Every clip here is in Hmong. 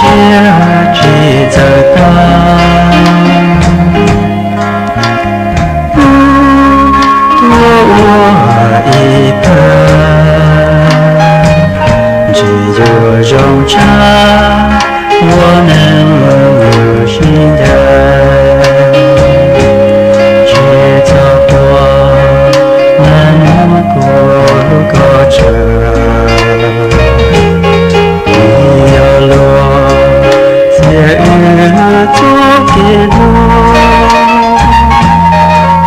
siab tsis txawj tag. Tuaj ua ib pawg, ntsis yuav zoo tshaj ua neeg sib ncaim. Tsis txhob quaj, neeg muab kuv hlub kom tsawg. Kuv yog luag, txiav wb txoj kev dua,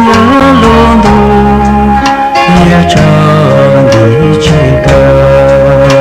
yog lub ntuj thiaj tso ntiv tsis kawg.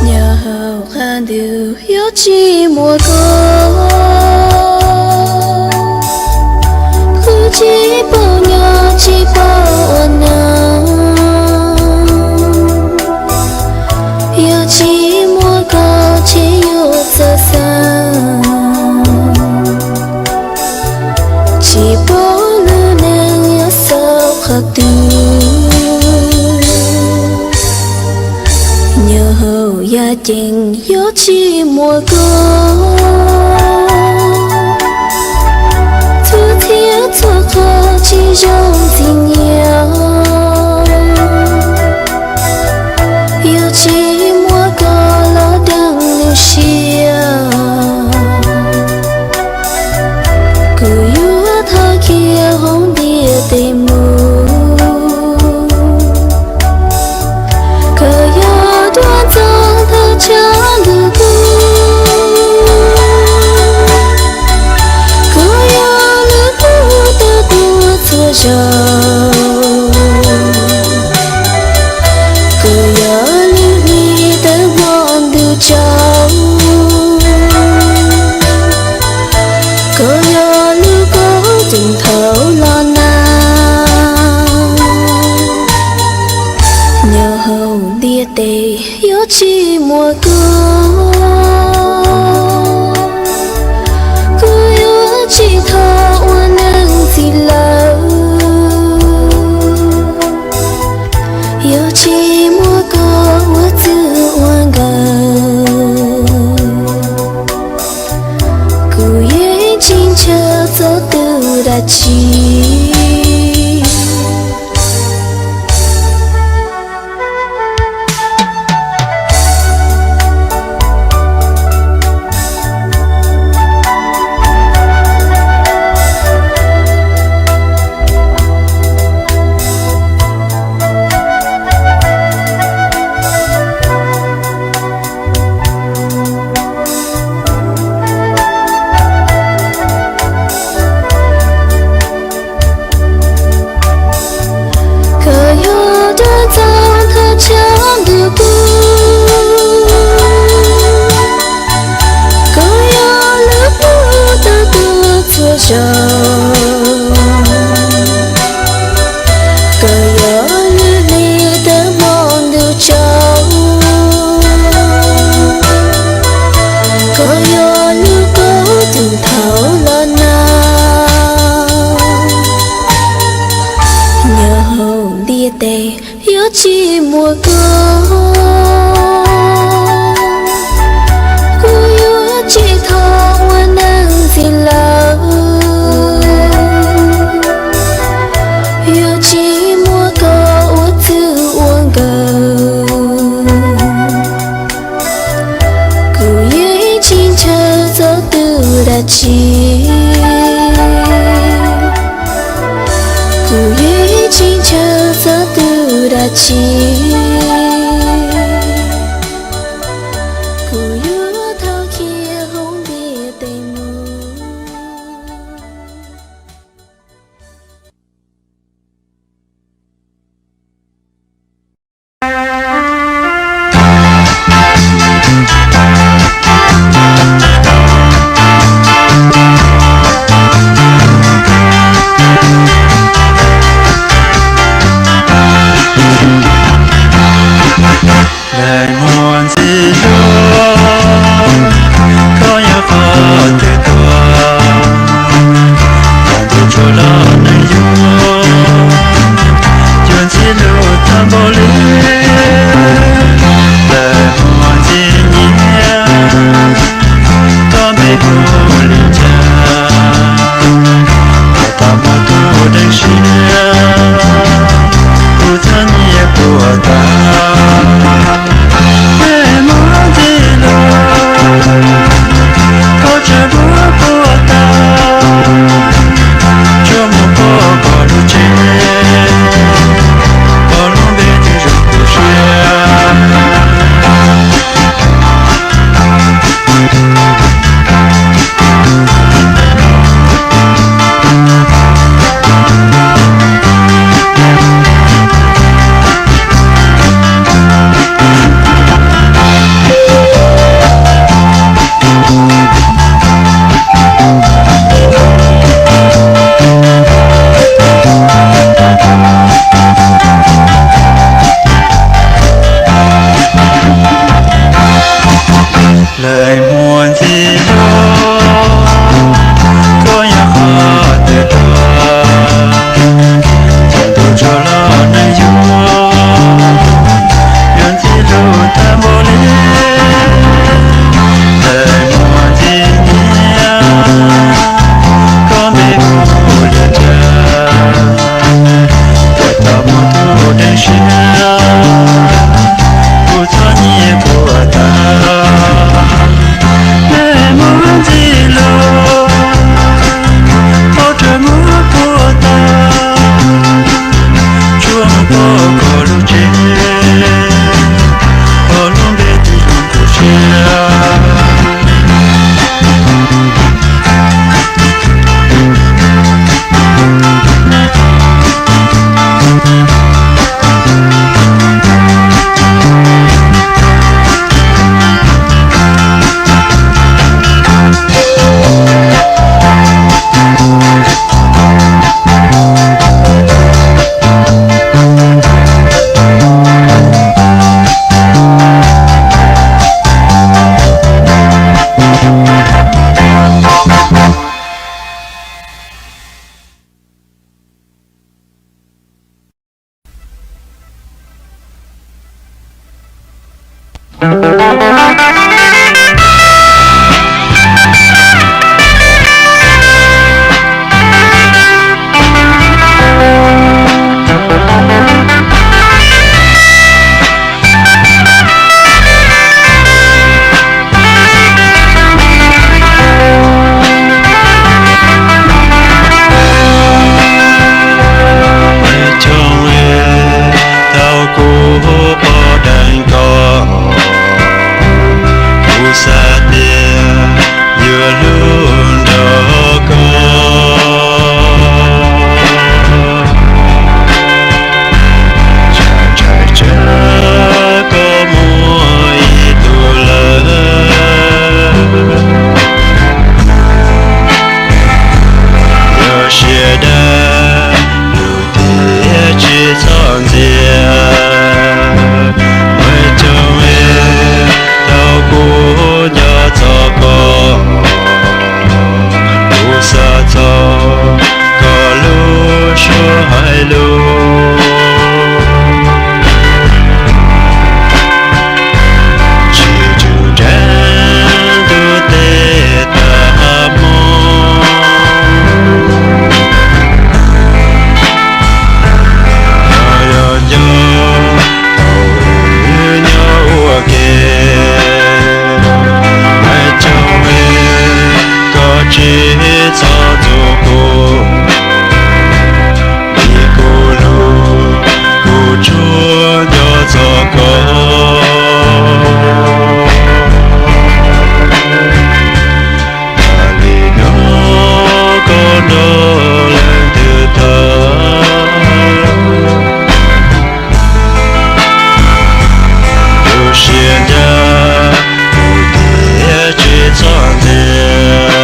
Nyob hauv qab ntuj yuav tsis muaj koj, kuv tsis paub nyob tsis paub ua neej. Yog tsis muaj koj ces yuav txawv xeeb, tsis paub lub neej yuav xaus qhov twg. Nyob hauv yaj ceeb yuav tsis muaj koj, txhua txhia txhua qhov tsis zoo txim nyiam. Yog tsis muaj koj los deev lub siab, kuv yuav thov khiav hauv ntiaj teb mus. Koj yog dua ntxoog thaj tsam ntuj kuv, koj yog lub kub tawg tuaj txhua zaus, koj yog lub hli tawg hmo ntuj tsaus, koj yog lub koob thaum los nag. Nyob hauv ntiaj teb yuav tsis muaj koj, kuv yuav tsis tau ua neej txim lawm. Yog tsis muaj koj ua txwj ua nkawm, kuv yeej tsis ntshaw txog twg dab tsi. Koj yog dua ntxoog thaj tsam ntuj kuv, koj yog lub kub tawg tuaj txhua zaus, koj yog lub hli tawg hmo ntuj tsaus, koj yog lub koob thaum los nag. Nyob hauv ntiaj teb yuav tsis muaj koj, kuv yuav tsis tau ua neej txim lawm. Yog tsis muaj koj ua txwj ua nkawm, kuv yeej tsis ntshaw txog twg dab tsi, kuv yeej tsis ntshaw txog twg dab tsi. Kuv yuav thov khiav hauv ntiaj teb mus. Tau kuv pom deev koj, kuv xav tias yuav hlub nrog koj. Ntshai tsam koj muaj ib tug lawm, yog siab dab lug tiag tsis txhob ntxias. Mas cov me tau kuv nco txog koj, kuv xav txog koj lub suab hais lus, tsis tsum nrag ntuj teb tag hmo. Yog yog nco thaum wb nyob ua ke, mas cov me koj tsis txhob txuag kuv, vim kuv lub, kuv tsuas nco txog koj. Txawm li no koj nrog leej twg tau, lub siab ncaj mus tiag tsis txhob ntxias.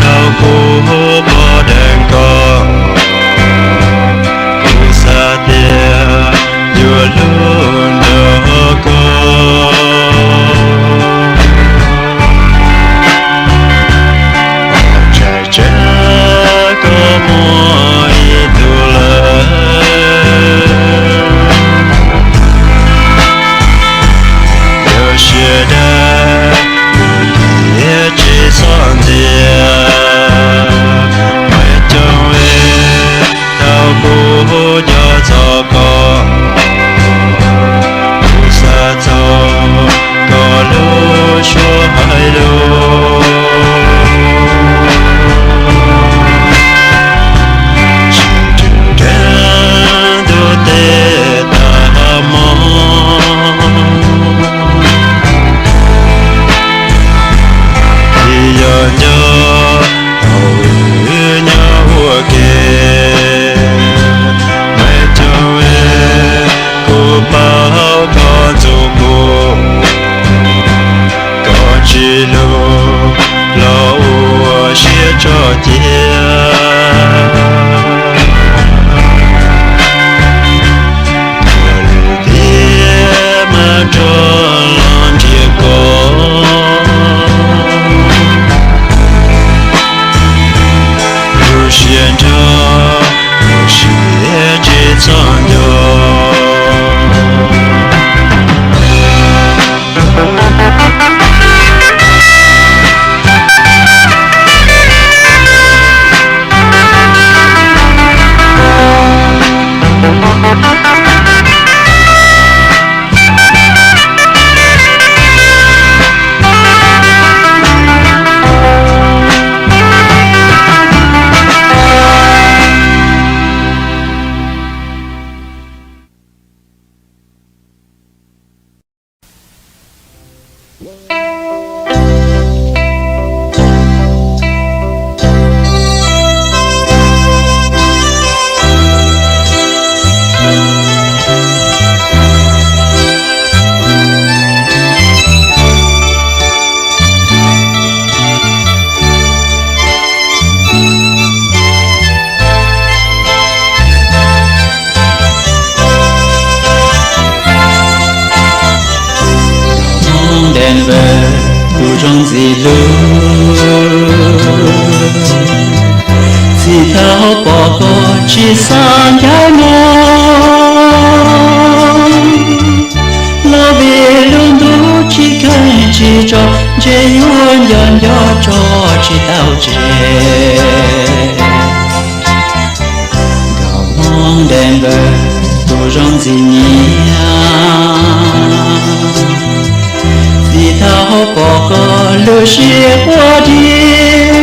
Tau kuv pom deev koj, kuv xav tias yuav hlub nrog koj. Ntshai tsam koj muaj ib tug lawm, yog siab dab mus tiag tsis txhob ntxias. Mas cov me tau kuv nco txog koj, kuv xav txog koj lub suab hais lus, tsis tsum nrag ntuj teb tag hmo. Vim yog nco thaum wb nyob ua ke, mas cov me kuv paub koj ntxub kuv, koj tsis hlub los ua siab tso cia. Ua lwm tiam mas nrog los nrhiav koj, lub siab nrog lub siab tsis txhob nco. xav ncaim mus, los vim lub ntuj tsis kheev tsis tso, ntshe yuav nco nco tso tsis tau tseg. Nkauj Hmoob Denver tus zoo ntxim nyiam, txiv thaum pom koj lub siab quaj dib,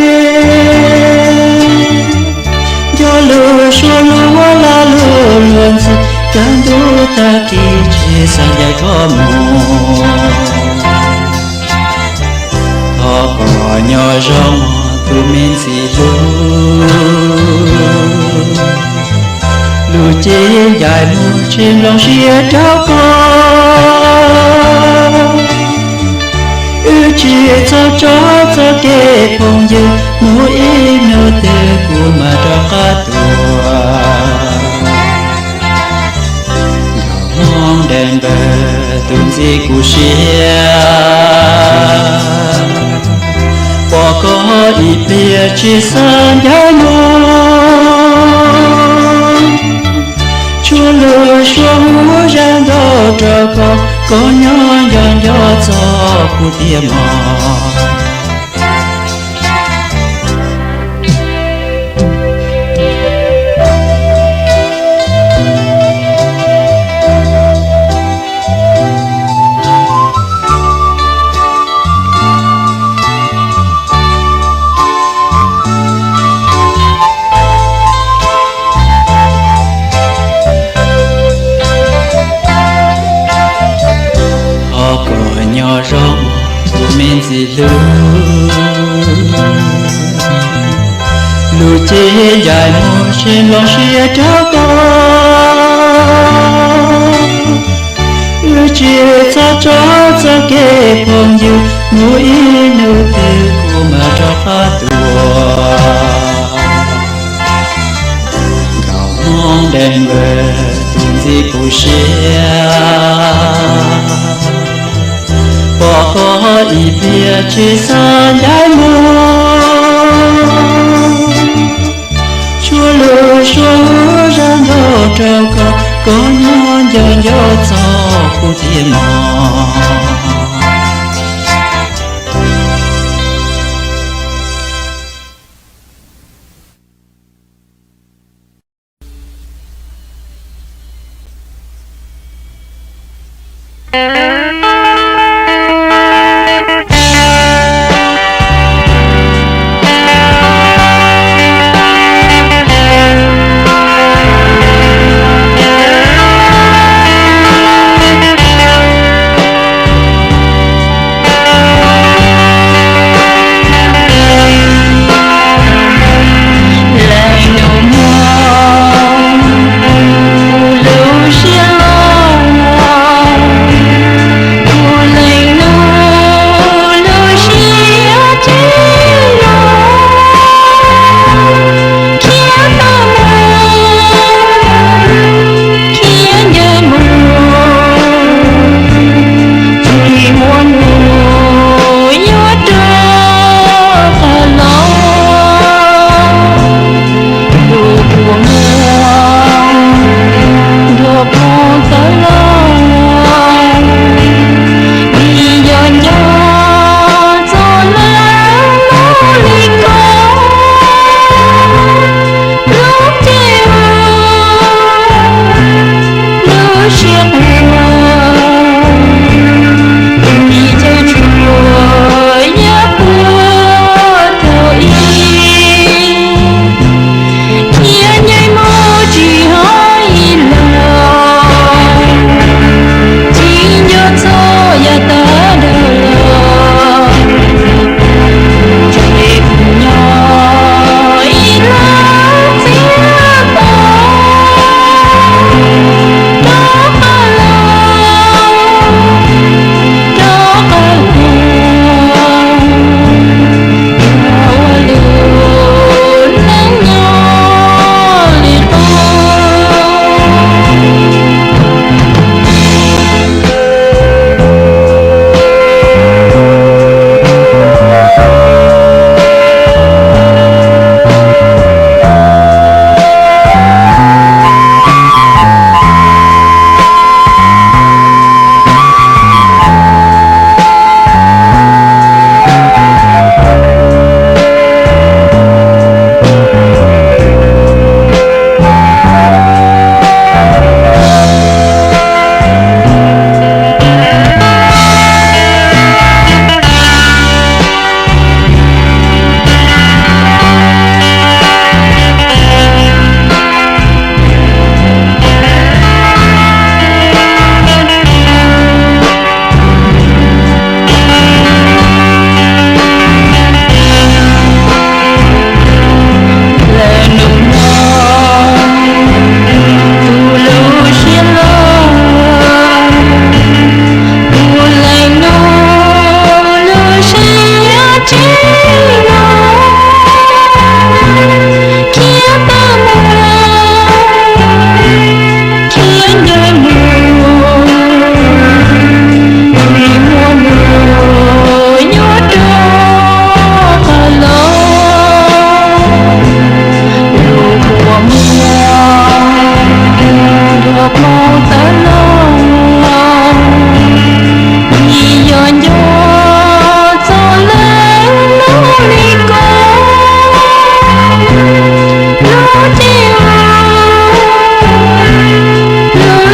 nco lub suab lub lag luam luag ntxhi, kaj ntug tag kis tsis xav ncaim koj mus. Thov koj nyob zoo tus me ntxim hlub, lub cev ncaim mus tsis nplooj siab rau koj. Wb tsis txhob tso txoj kev phooj ywg, mus ib hnub twg kuv mam rov qab tuaj. Nkauj Hmoob Denver tus ntxim kuv siab, pom koj ib pliag tsis xav ncaim mus. Tshuav lub suab hu zaj nkauj rau koj, koj nyob nco nco txog kuv tiag mog. Thov koj nyob zoo tus me ntxim hlub, lub cev ncaim mus tsis nplooj siab rau koj. Wb tsis txhob tso txoj kev phooj ywg, mus ib hnub twg kuv mam rov qab tuaj. Nkauj Hmoob Denver tus ntxim kuv siab, pom koj ib pliag tsis xav ncaim mus. Tshuav lub suab hu zaj nkauj rau koj, koj nyob nco nco txog kuv tiag mog. Lawv nug muab kuv lub siab loj,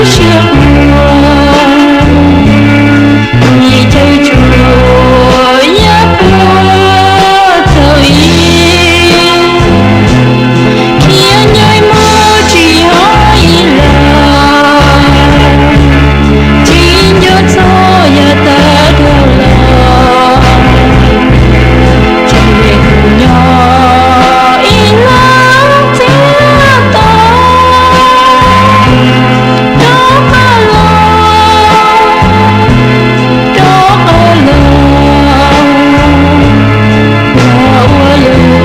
Tsiaj qhuav, ib caug tsuas yog pluag thaum ib, khiav ncaim mus tsis haum ib los, tsis nco txog yog tag dhau los, ces kuv nyob ib leeg txias to. Rov qab los, rov qab los, los ua lus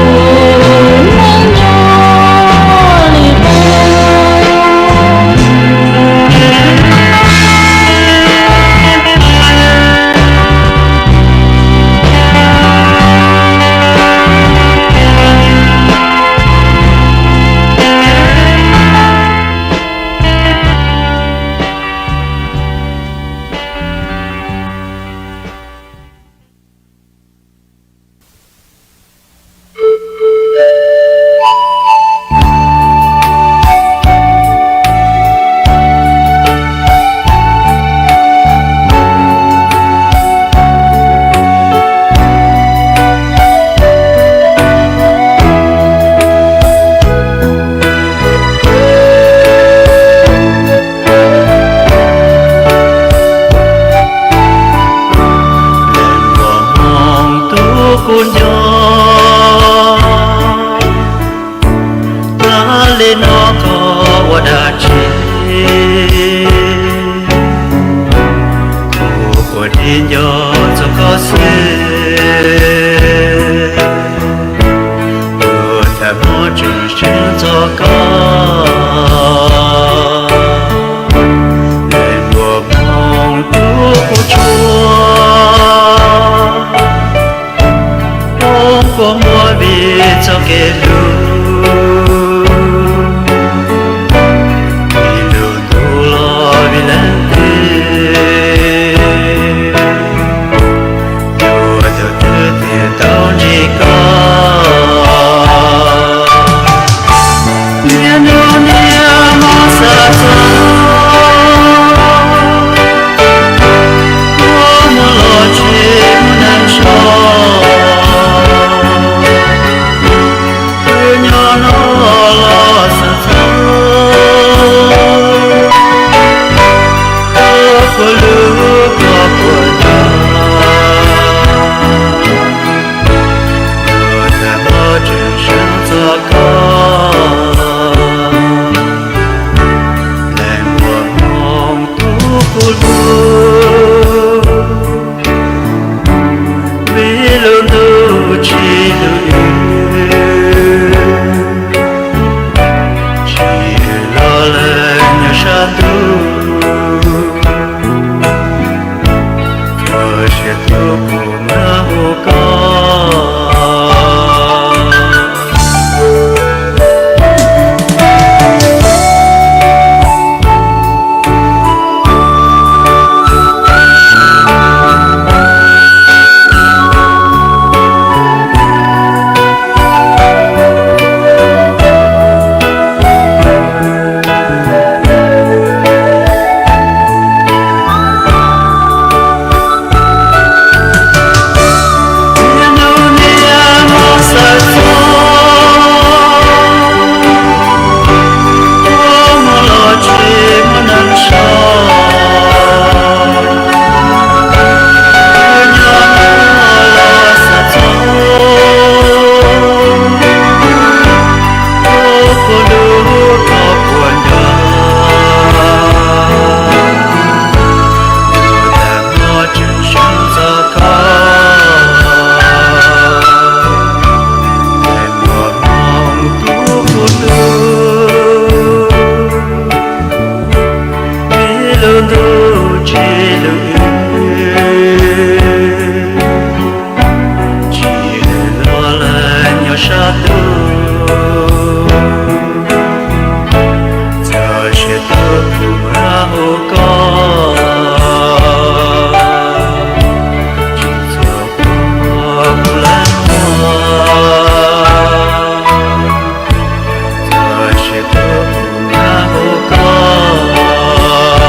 neej nyob li qub. Leej muaj hmoo tub kuv nco, tag li no koj ua dab tsi? Kuv puas dig nco txog koj xwb, kuv tham muaj tseem seev txog koj. Leej muaj hmoo tub kuv tshua, hmoo kuv muaj vim txoj kev hlub, vim lub ntuj los vim leej twg, yuav tus twg thiaj tau ntsib koj. Niaj hnub niaj hmo xav txog, kua muag los tsis muaj neeg so. Wb nyob no los xav txog, koj puas hlub koj puas nco, kuv tham muaj tseem seev txog koj. Leej muaj hmoo tub kuv hlub, vim lub ntuj tsis hlub wb, tsis los leej nyob sab ntuj, txoj sia tuaj kuv mam hu koj. Niaj hnub niaj hmo xav txog, kua muag los tsis muaj neeg so. Wb nyob no los xav txog, koj puas hlub koj puas nco, kuv tham muaj tseem seev txog koj. Leej muaj hmoo tub kuv hlub, vim lub ntuj tsis hlub wb, tsis los leej nyob sab ntuj, txoj sia tuaj kuv mam hu koj. Tsis txhob quaj kuv lawm mog, txoj sia tuaj kuv mam hu koj.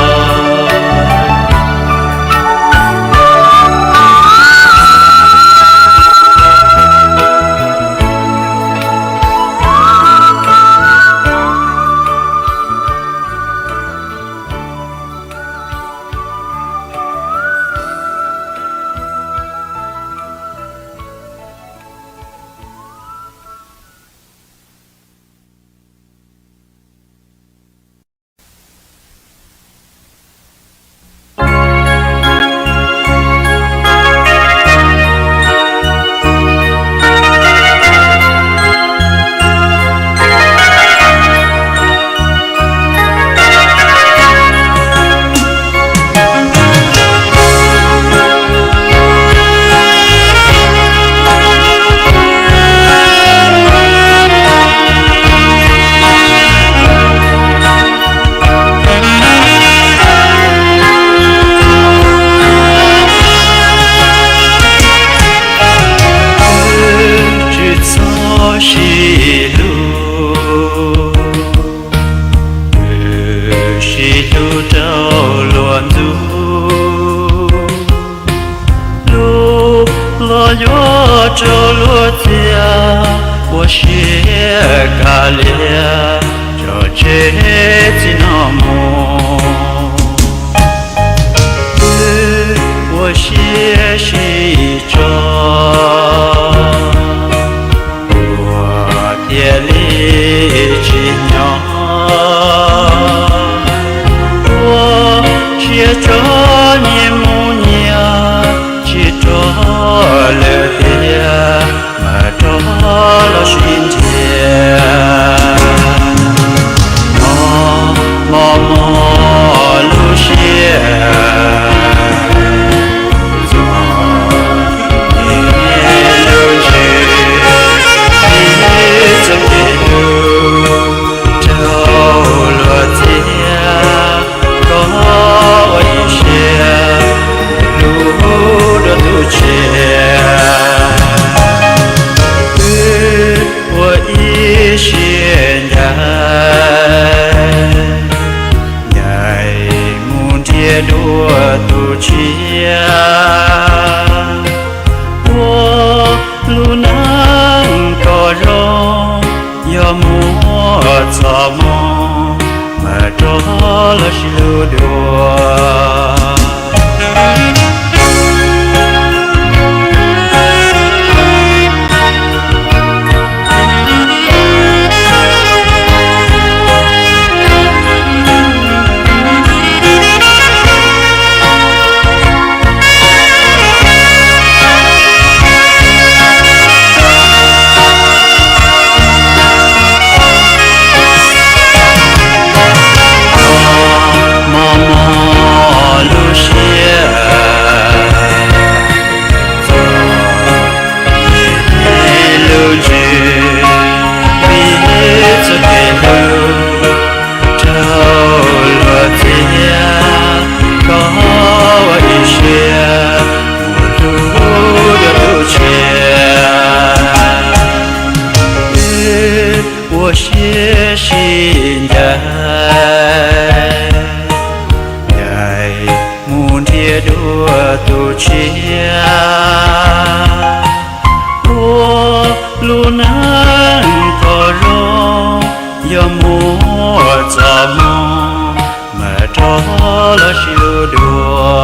Sib hlub rau luag ntxub, hlub los yuav rau luag txiaj, ua siab kav liam, tso tseg txij no mus. Wb ua siab sib tso, ua thiaj li tsim nyog, ua siab tso nyias mus nyias, tsis rov lwm tiam, mas rov los sib nrhiav. Mos mos mos lub siab, txom nyem lub ntsws, ib txoj kev hlub raug luag txiaj, koj ua ib siab hlub dua tus tshiab. Wb ua ib siab ncaim, ncaim mus nrhiav dua tus tshiab. Ua lub neej kom zoo, yog muaj txoj hmoo, mas rov los sib hlub dua. Mos mos lub siab, txom nyem lub ntsws, ib txoj kev hlub raug luag txiaj, koj ua ib siab mus hlub dua tus tshiab. Wb ua siab sib ncaim, ncaim mus nrhiav dua tus tshiab. Ua lub neej kom zoo, yog muaj txoj hmoo, mas rov los sib hlub dua.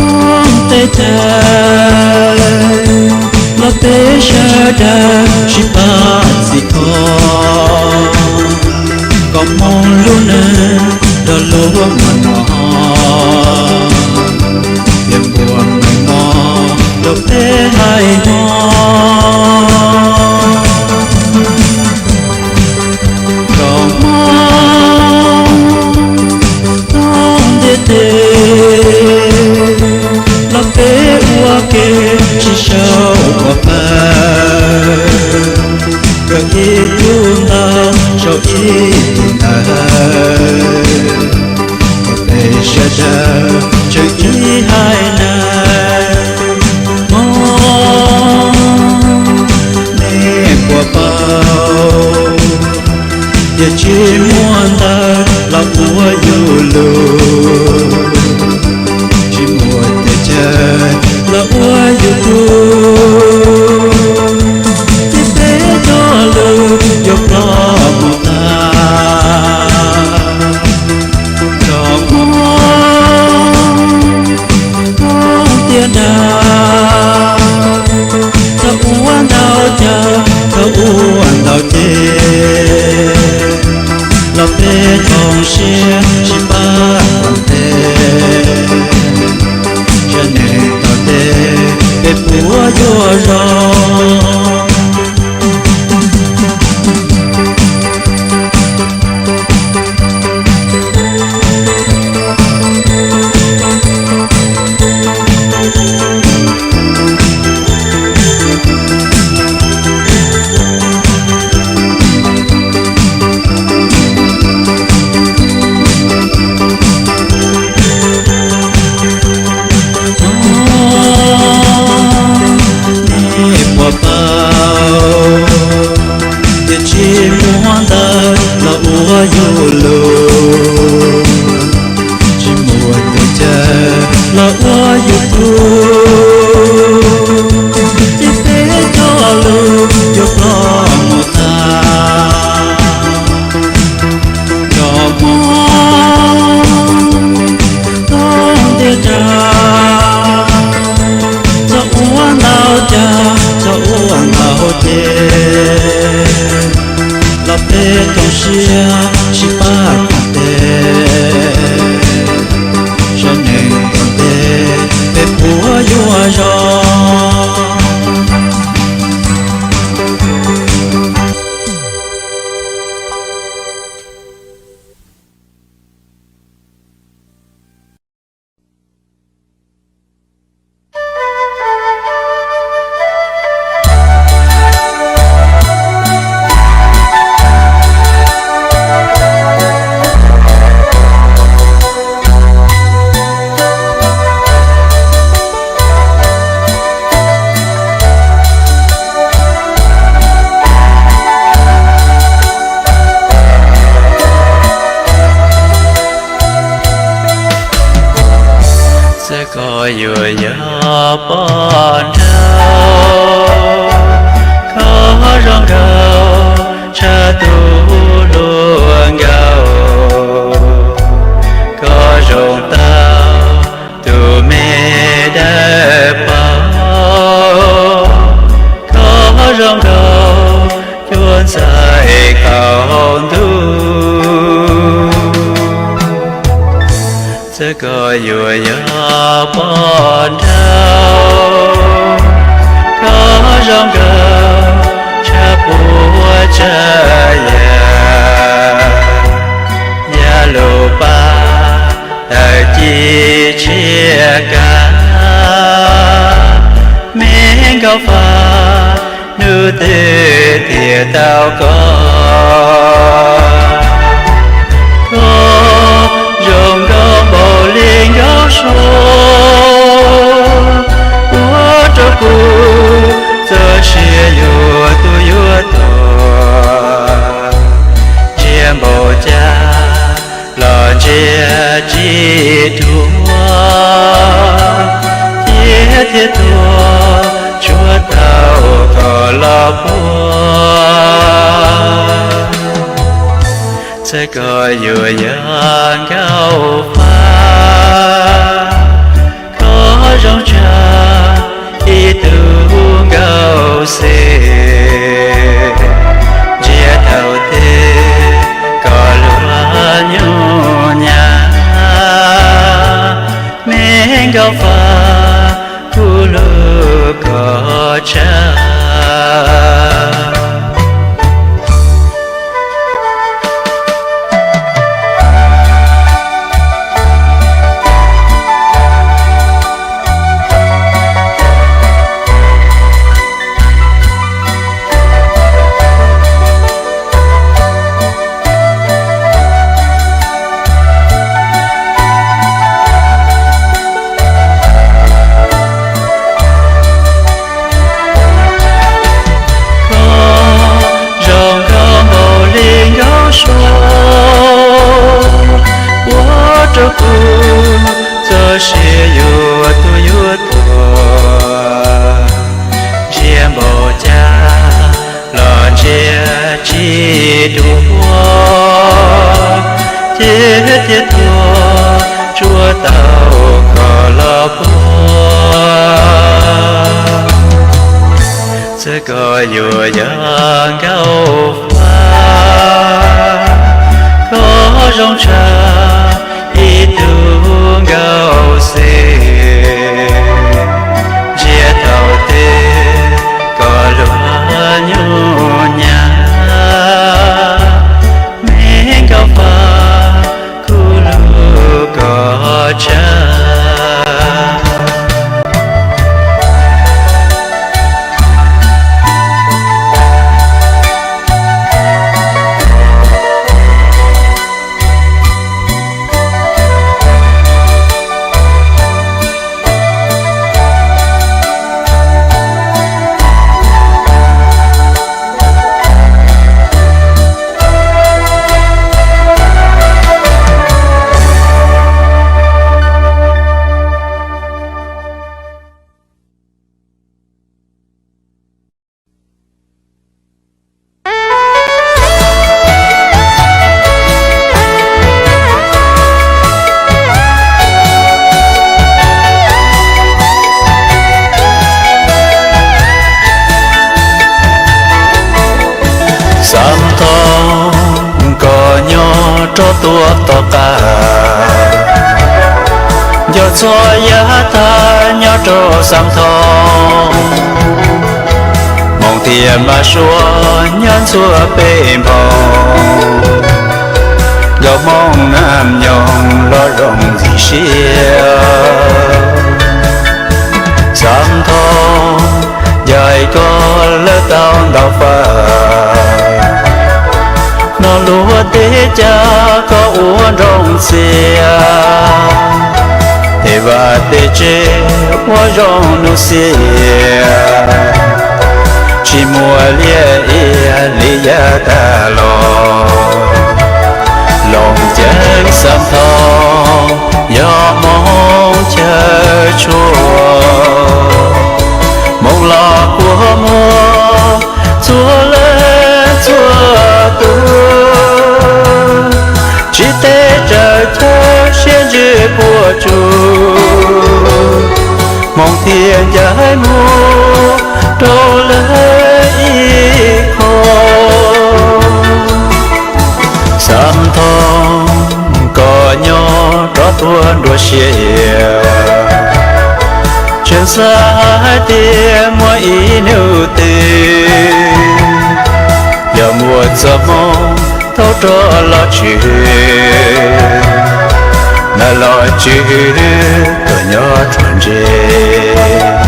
Ua ntej tag los peb sawv daws sib pab txhim thov, kom hmoo lub neej nrog luag muaj no, tiam npua meej mom rau peb hais hmo. Rau hmo ua ntej tag los peb ua ke tsis sau ua pawg, kawm ib tug ntawv sau ib tug ntawv, kom peb sawv daws tseem ib haiv neeg. Hmo nej puas paub, yog tsis muaj ntawv los ua yus lus, tsis muaj teb chaws los ua yus tug. Tsiaj sib pab koom tes, sab neeg koom tes, peb puas yuav zoo? Txawm koj yuav yog poj nrauj, koj zoo nkauj tshaj tus hluas nkauj, koj zoo tau tus me dawb paug, koj zoo nkauj cuag ntxhais qaum ntuj. Txawm koj yuav yog poj nrauj, koj zoo nkauj tshaj puas tsav yam, yam lus pab tawm ci tshiab kav, me nkauj Fab, hnub twg thiaj tau koj. Koj zoo nkauj npaum li nkauj sua, ua rau kuv txoj sia yuav tuag yuav tuag. Ntsia npaum cas los ntsia tsis dhuav, cia thiaj tuag tsuas tau koj los puag. Txawm koj yuav yog nkauj Fab, koj zoo tshaj ib tug nkauj xwb, ntsia thaum twg koj luag nyuj nyab, me nkauj Fab, kuv hlub koj tshaj. Koj zoo nkauj npaum li nkauj sua, ua rau kuv txoj sia yuav tuag yuav tuag. Ntsia npaum cas los ntsia tsis dhuav, cia thiaj tuag tsuas tau koj los puag. Txawm koj yuav yog nkauj Fab, koj zoo tshaj ib tug nkauj xwb, ntsia thaum twg koj luag nyuj nyab, me nkauj Fab, kuv hlub koj tshaj. rov tuaj tom qab, nco txhua yav tag nyob rau Xam Thoob, Hmoob thiaj mam suav nyob ntxhua peb npoo, nkauj Hmoob Nam Nyoog los zoo ntxim siab. Xam Thoob, yog hais koj lawv tau ntau faj, no luag teb cav koj ua nroo txias, es vaj teb tsev ua zoo nuj xiab, tsis muaj liaj ia li yav tag los. Loos ceeb Xam Thoob, yog Hmoob chaw tshua, Hmoob los kua muag txhua leej txhua tus, tsis teb tsaws chaw siab ntsws puas tsuaj, Hmoob thiaj ncaim mus rau lawv ib qho. Xam Thoob, koj nyob rov tuaj nruab siab, tseem xav hais tias muaj ib hnub twg, yog muaj txoj hmoo tau rov los tswv, mas los tswv tuaj nyob ruam ntseg.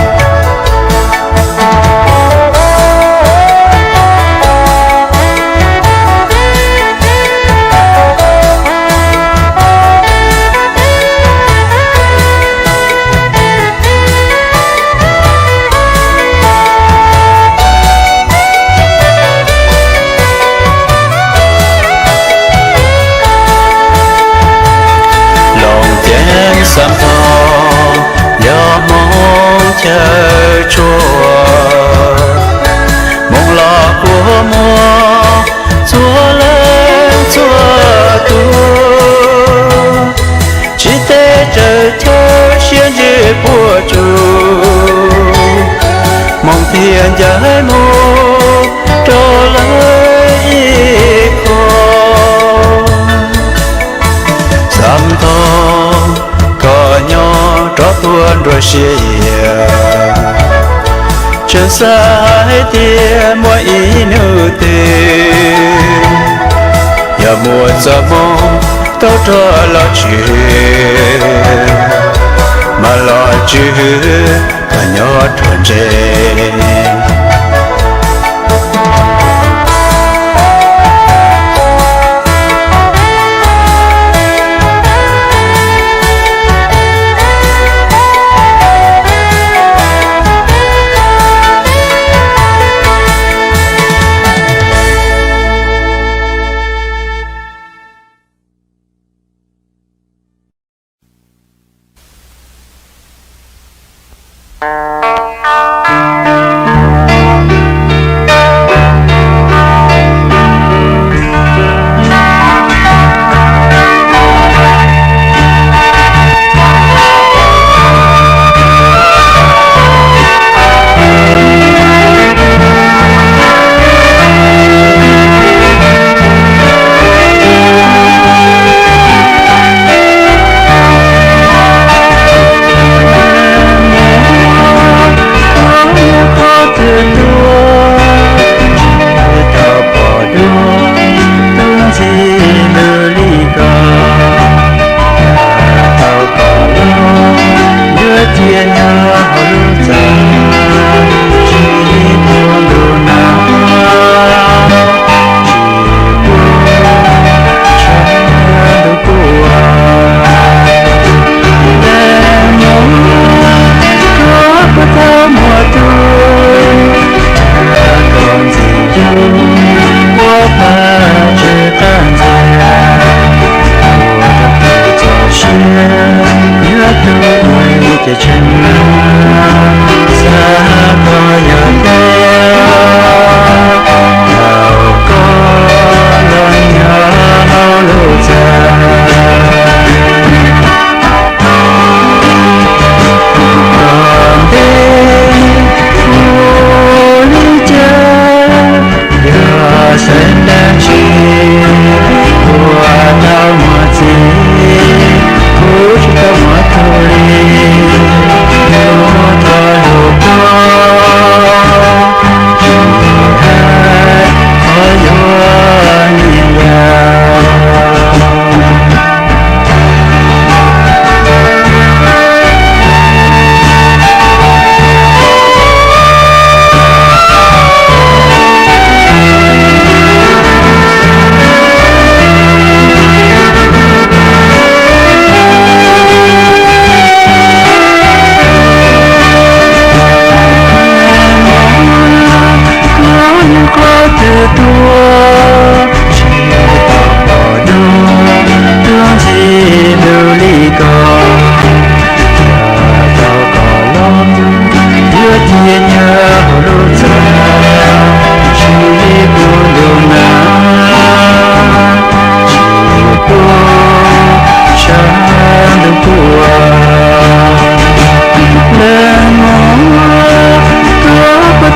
Loos ceeb Xam Thoob, yog Hmoob chaw tshua, Hmoob los kua muag txhua leej txhua tus, tsis teb tsaws chaw siab ntsws puas tsuaj, Hmoob thiaj ncaim mus rau lawv ib qho. Xam Thoob, koj nyob rov tuaj nruab siab, tseem xav hais tias muaj ib hnub twg, yog muaj txoj hmoo tau rov los tswv, mas los tswv tuaj nyob ruam ntseg.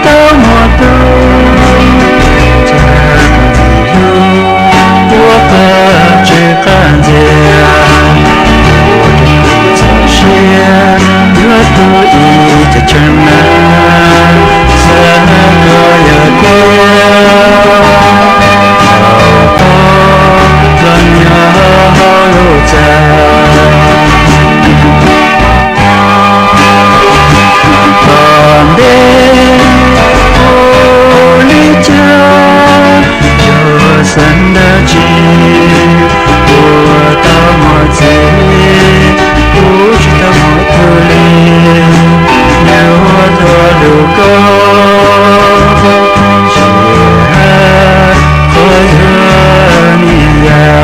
Tau muaj tus, cas koj txiv hlub, ua pab tsev qab ntxias, ua rau kuv txhawj siab, yuav tu ib co tshee na, xav koj yog tiag, tau pab los nyob hauv lub txaj. Tom ntej ua li cas, yog xav ntawd tsis, ua tau muaj txiv, kuv tsis tau muaj tus li, yuav thov lus koj, tsis hais qhov yuav niam yau.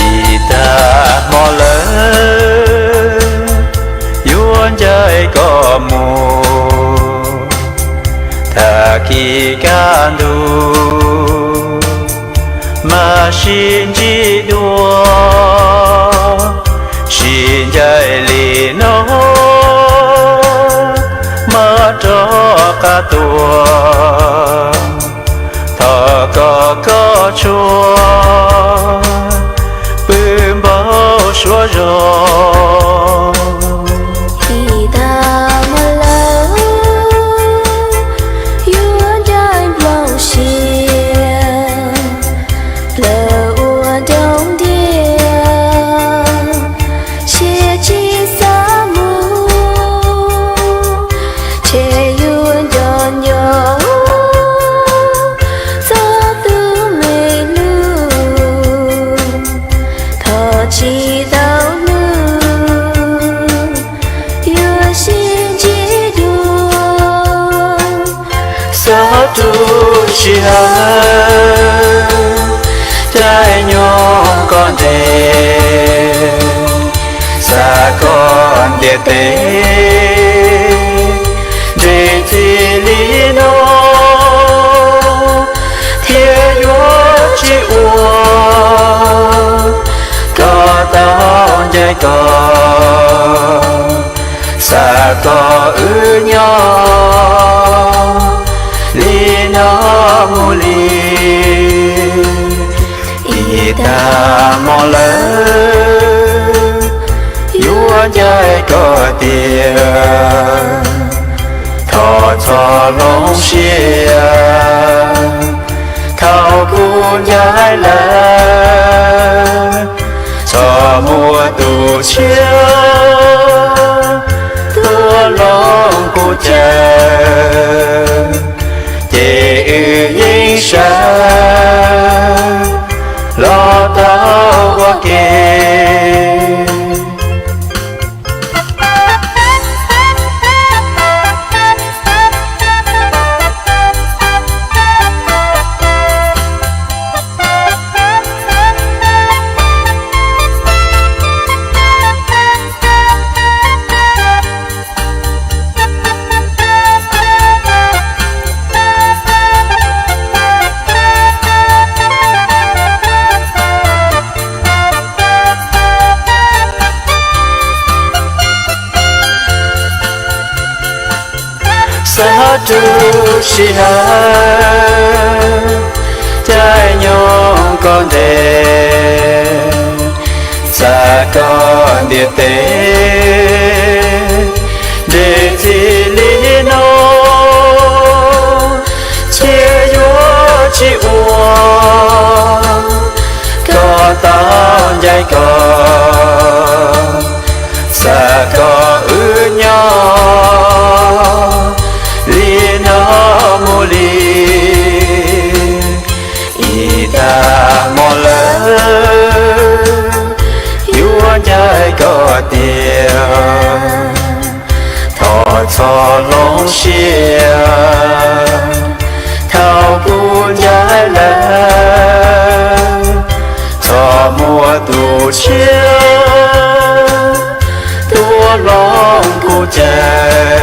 Ib tag hmo lawm yuav ncaim koj mus, tag kis kaj ntug mas sib ntsib dua, sib ncaim li no mas rov qab tuaj. Thov koj koj tsuag pw npau suav zog. Ib tag hmo lawm yuav ncaim nplooj siab, lawv ua nroo ntiag, siab tsis xav mus, ntshe yuav nco nco txog tus me hlub, thov tsis tau hlub, yuav sib ntsib dua. Xov rub sij hawm, caij nyoog koj ntes, xav koj ntiaj teb nres txim li no, thiaj yuav tsis ua koj tau ncaim koj, xav koj wb nyob li no mus li. Ib tag hmo lawm yuav ncaim koj tiag, thov txhob hloov siab, thaum kuv ncaim lawm, txhob muaj tus tshiab tuaj hloov kuv cawm, ces wb yeej sawv los tau ua ke. Xov rub sij hawm, caij nyoog koj ntes, xav koj ntiaj teb nres txim li no, thiaj yuav tsis ua koj tau ncaim koj, xav koj wb nyob Koj hloov siab thaum kuv ncaim lawm, txhob muab tus tshiab tuaj hloov kuv cawv.